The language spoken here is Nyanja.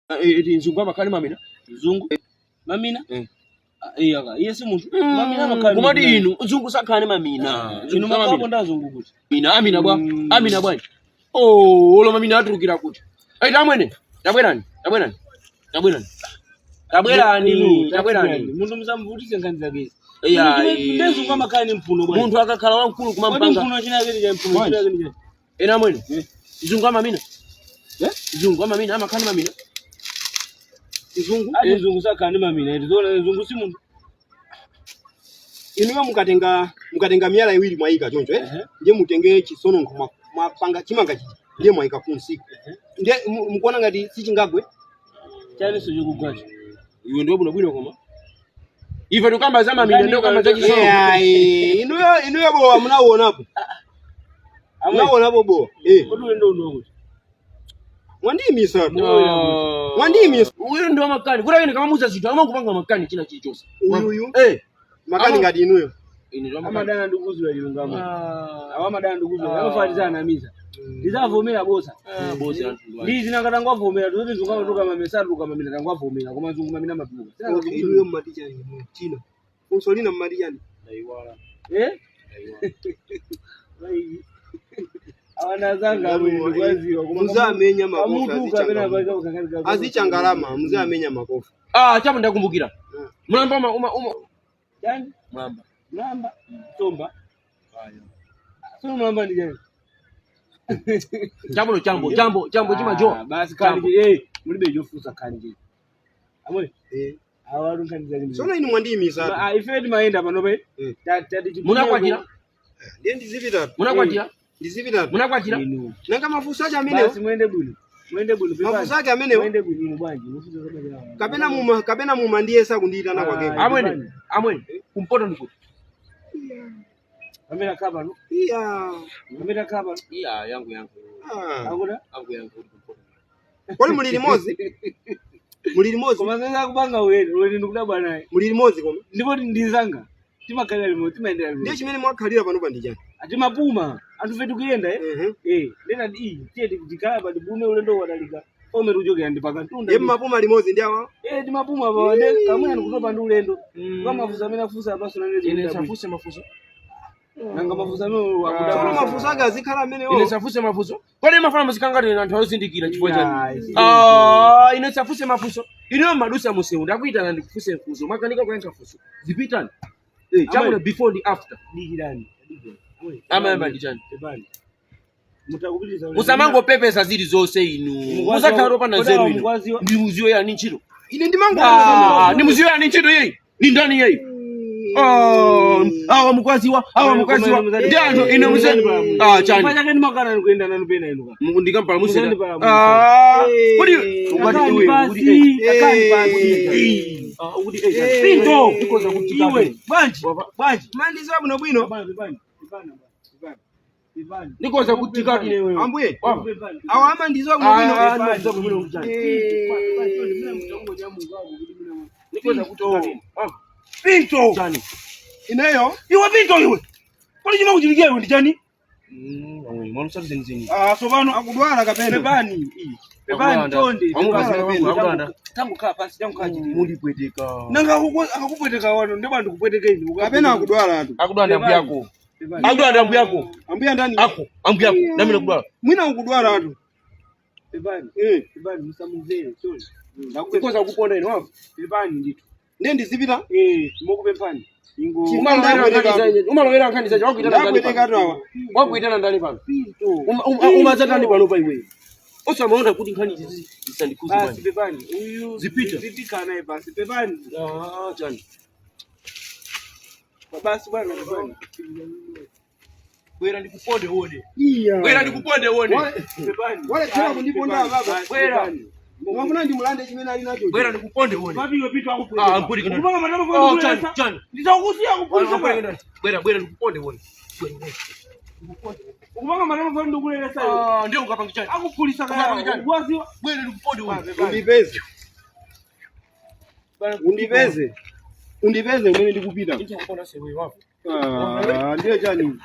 Eti mzungu amakhala mamina. Mzungu mamina. Eh. Ah, iya ka iye si munthu, mamina amakhala. Kumati inu mzungu sakhala mamina. Inu makapo ndi azungu kuti? Mina amina bwa. Amina bwanji? Oh, olo mamina atulukira kuti? Aita amwene, tabwerani, tabwerani, tabwerani, tabwerani. Inu, tabwerani. Munthu musamvutitse nkhani zakezi. Iya, Ndi mzungu amakhala ni mphuno bwanji? Munthu akakhala wamkulu Kodi kumampanga mphuno chinake cha mphuno Bwanji? chinake ndi cha Ena amwene, mzungu amamina. Eh? Mzungu amamina, amakhala mamina. Mzungu. Ati mzungu sakhala ndi mamina iti zoona? Mzungu si munthu. Inuyo mukatenga miyala iwiri mwayika choncho, eh? Ehe. Ndiye mutenge chisononkho, mwapanga chimanga chija, ndiye mwayika kunsiku, ndiye mukuona ngati sichingagwe? Chaniso chikugwacho? Iwe ndio bwino bwino, koma ife tukamba za mamina, ndio kamba za chisono. Yeah, inuyo bowa munauonapo? Munauonapo bowa, eh? Kodi ulendo uno kuti? Mwandiyimisa tu. Ah. Mwandiyimisa. Uyo ndio makani kuti akene kamamuza zinthu amangopanga makani china chilichonse. Uyuyu. Eh. Makani ngati inuyo. Ine ndio makani. Amadana ndikuzula chilungamo. Ah. Awa amadana ndikuzula. Ah. Amafatiza anamiza ndizavomera bosa. Ah, bosi anthu ndwa. Ndi zina ngati angwavomera tozoti mzungu amatuka mamesa, atuluka mamina, tangwavomera, koma mzungu mamina matuluka. Okay, inuyo mmati chani? China funso lina mmati chani? Ndaiwala. Eh? Ndaiwala. Awana zanga amwene ndikwaziwa. Muzamenya makofi. Kamutu kapena. Azichangalama, muzamenya makofi. Ah, chapo ndakumbukira. Mulamba uma uma uma Chani? Mulamba. Mlamba somba. So mlamba ndi chani? Chambo chambo chambo chambo chimajowa. Ah, basi khani, eh, mulibe chofusa khani chi amwe. Eh. Awa nkhani zake ndi Sono inu mwandiyimisa tu. Ah, ife timayenda panopa. Tati Munakwatira? Ndiye ndizipitatu. Munakwatira? Ndizipitatu. Munakwatira? Inu. Nanga mafunso ake amenewo? Basi mwende bwino, mwende bwino. Mafunso ake amenewo? Mwende bwino. Inu bwanji mufusa zabwino? Kapena muma ndiyesa kundiyitana kwakeko. Ah. Amwene, amwene, kumpoto ndikuti? Pamene akhala pano. Iya. Pamene akhala pano. Iya, yangu yangu. Ah. Akuda. Yangu yangu kuti kumpoto. Kodi muli limodzi? Muli limodzi? Koma sasa kupanga ulendo, ulendo ndikudabwa naye. Muli limodzi koma? Ndipo ndizanga timakhalira limodzi, timayendera Ndiye limodzi. chimene mwakhalira panopa ndi chani? Atimapuma anthu fe tikuyenda, eh. Eh, ndena iyi tiye tikhala pa tibume, ulendo wadalika omwe tikuchokera ndi pakantunda. Ndiye mmapuma limodzi ndi awa? Eh, timapuma pa nde kamwena ndikutopa ndi ulendo. Kwa mafusa amene afusa apaso nane. Ine safuse mafuso. Nanga mafusa amene Tsono akudabwa. mafunso ake azikhala amenewo? Ine safuse mafuso. Kodi mafana muzikangati anthu azindikira chifukwa chani? Yeah, Ah, ine safuse mafuso. Ine madusa musewu ndakuitana ndikufuse mfuso. Makanika kuyankha fuso. Zipitani. Eh, chamuno before ndi after. Dikirani. Amayamba ndi chani? Pepani. Mutakupitiriza ulendo. Musamangopepesa zili zonse inu. Muzakhala opanda nzeru inu. Mukwaziwa. Ndi muziyo yani ntchito. Ine ndimango Ah, ndi muziyo yani ntchito yeyi. Ni ndani yeyi? Ah, awa mukwaziwa, awa mukwaziwa. Ndi anthu ine muse. Ah, chani. Chani chake ndimakana ndikuyenda nanu pena inu ka. Ndikampala museda. Muzandipala. Ah, kodi ukati Akani iwe pasi, ukuti akani pasi. Ah, ukuti eh. Pinto. Ndikoza kuti Iwe, bwanji, bwanji. Mandiziwa bwino bwino. Pepani, pepani, pepani, pepani. Pepani. Ndikoza kuti kati inewe. Ambuye. Wamba. Pepani. Awa amandiziwa bwino bwino. Ah, ndikoza bwino kuti chani. Ndikoza kuti wamba. Pinto. Chani. Ineyo. Iwe Pinto iwe. Kodi chima kuchilikia iwe ndi chani? Mwana usati zenizeni. Ah, sopano Akudwala kapena? Pepani. Pepani tonde. Akudwala. Tangu kaa pasi, tangu kaa chini. Mundipweteka. Nanga akakupweteka wano, ndiba ndikupweteka inu. Kapena akudwala tu. Akudwala ndi ambuyako. Pepani. Akudwala ndi ambuyako. Ambuya ndani? Ako, ambuyako. Nami nakudwala. Mwina ukudwala tu. Pepani. Eh. Pepani musamumvere. Sorry. Ndakupepani. Ndikoza kuponda ine wamva. Pepani ndithu. Ndiye ndizipita. Eh, mokupepani. Ingo. Umalowera nkhani zaje, wakuitana ndani Ndapweteka pano? tu awa. Wakuitana ndani pano? Pinto. Umazatani pano pa iwe? Osamaona kuti nkhani izi zisandikhuze Basi bwanji. pepani. Uyu Zipita. Zipika naye basi pepani. Ah, chani. Basi bwana pepani. Bwera ndikuponde uone. Iya. Bwera ndikuponde uone. Pepani. Walephera kundiponda baba. Basi, Bwera. pepani. Mwafuna ndimulande chimene ali nacho. Bwera ndikuponde uone. Papi iwe Pinto akupweteka. Ah, mpuri kana. Ukupanga matama kwa Oh, ndikulesa. chani, chani. Ndizakusiya kupulisa. Bwera, bwera ndikuponde uone. Bwera, bwera. Ukupanga matama kwa ndikulesa. Ah, ndio ukapanga chani. Akupulisa Ukapanga kaya. chani. Ukwaziwa. Bwera ndikuponde uone. Undipeze. Undipeze. Undipeze umene ndikupita. Ndikuponda sewe wapo. Ah, ndiye chani?